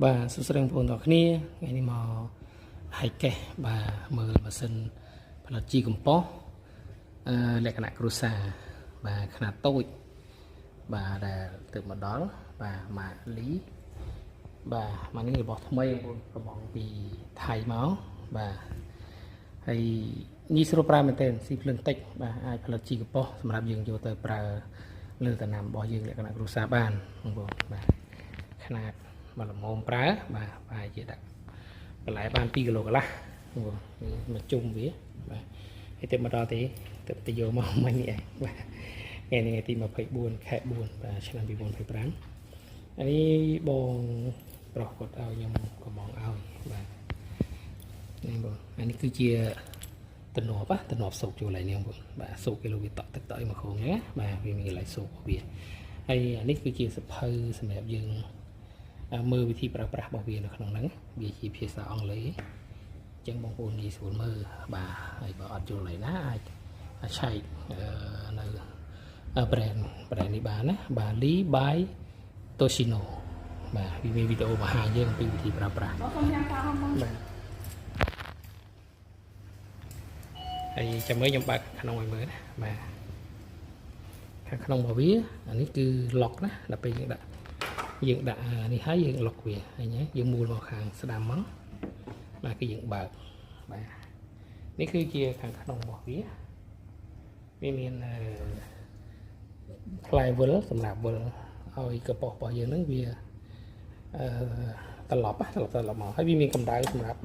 បាទសួស្តីបងប្អូនទាំងអស់គ្នាថ្ងៃនេះមកហៃកេះបាទមើលម៉ាស៊ីនផលិតជីកំប៉ុស្តអឺលក្ខណៈគ្រួសារបាទខ្នាតតូចបាទដែលទើបមកដល់បាទម៉ាកលីបាទម៉ានេះរបស់ថ្មីបងប្អូនកំងពីថៃមកបាទហើយងាយស្រួលប្រើមែនទែនស៊ីភ្លើងតិចបាទអាចផលិតជីកំប៉ុស្តសម្រាប់យើងយកទៅប្រើលើដំណាំរបស់យើងលក្ខណៈគ្រួសារបានបងប្អូនបាទខ្នាត មកល្មមប្រើបាទបាទជាដាក់បន្លែបាន2គីឡូកន្លះបងមកជុំវាបាទហើយទៅមកដល់ទេទៅទៅយកមកមិញនេះឯងបាទថ្ងៃនេះថ្ងៃទី24ខែ4បាទឆ្នាំ2025អានេះបងប្រុសគាត់ឲ្យខ្ញុំកំងឲ្យបាទនេះបងអានេះគឺជាទំនាប់ទំនាប់សូកចូលកន្លែងនេះបងបាទសូកគេលោកវាតក់ទឹកតក់អីមកខងណាបាទវាមានកន្លែងសូករបស់វាហើយអានេះគឺជាសភៅសម្រាប់យើង មើលវិធីប្រើប្រាស់របស់វានៅក្នុងហ្នឹងវាជាភាសាអង់គ្លេសអញ្ចឹងបងប្អូនងាយស្រួលមើលបាទហើយបើអត់យល់ឯណាអាចឆែកនៅ brand នេះបានណាបាទ Lee by Toshino បាទវាមានវីដេអូបង្ហាញយើងអំពីវិធីប្រើប្រាស់ បងសូមញ៉ាំតាមបង បាទហើយចាំមើលខ្ញុំបើកក្នុងឲ្យមើលណាបាទខាងក្នុងរបស់វាអានេះគឺ lock ណាដល់ពេលយើងដាក់នេះហើយយើង lock វាហើយយើងមូលមកខាងស្ដាំមកបាទគឺយើងបើកបាទនេះគឺជាខាងក្នុងរបស់វាវាមានអឺផ្លែវិលសម្រាប់វិលឲ្យកប៉ុសរបស់យើងហ្នឹងវាអឺត្រឡប់ត្រឡប់ត្រឡប់មកហើយវាមានកម្ដៅសម្រាប់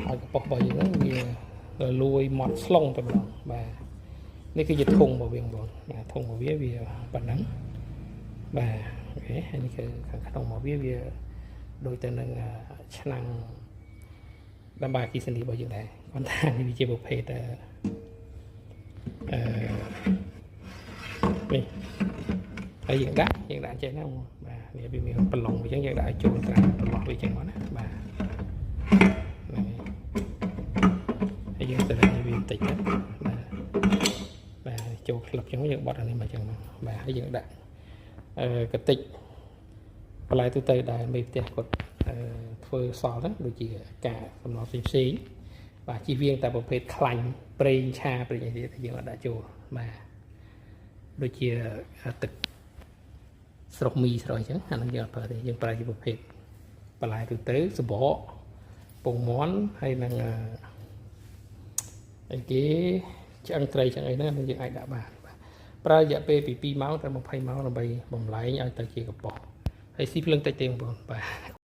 ឲ្យកប៉ុសរបស់យើងហ្នឹងវាលួយម៉ត់ស្លុងតែម្ដងបាទនេះគឺជាធុងរបស់វាបងបាទធុងរបស់វាវាប៉ុណ្ណឹងបាទ OK ហើយនេះគឺខាងក្នុងរបស់វាវាដូចទៅនឹងឆ្នាំងដាំបាយអគ្គិសនីរបស់យើងដែរគាត់ថានេះវាជាប្រភេទអឺអឺនេះហើយយើងដាក់ចេះណាបាទនេះវាមានប្រឡងអញ្ចឹងយើងដាក់ឲ្យចូលត្រាំប្រឡោះវាអញ្ចឹងមកណាបាទហ្នឹងហើយយើងទៅនេះវាបន្តិចទៅបាទបាទចូលក្លឹបអញ្ចឹងយើងបត់អានេះមកអញ្ចឹងមកបាទហើយយើងដាក់អឺកតិចបន្លែទូទៅដែលមេផ្ទះគាត់ធ្វើសល់ហ្នឹងដូចជាការសំណល់ផ្សេងផ្សេងបាទជិះវៀងតែប្រភេទខ្លាញ់ប្រេងឆាប្រេងអីទៀតយើងអត់ដាក់ចូលបាទដូចជាទឹកស្រុកមីស្រុកអញ្ចឹងអាហ្នឹងយើងអត់ប្រើទេយើងប្រើជាប្រភេទបន្លែទូទៅសបកពងមាន់ហើយនឹងអីគេឆ្អឹងត្រីឆ្អឹងអីហ្នឹងយើងអាចដាក់បានបាទប្រើរយៈពេលពី2ម៉ោងទៅ20ម៉ោងដើម្បីបំលែងឲ្យទៅជាកំប៉ុសហើយស៊ីភ្លើងតិចទេបងប្អូនបាទ។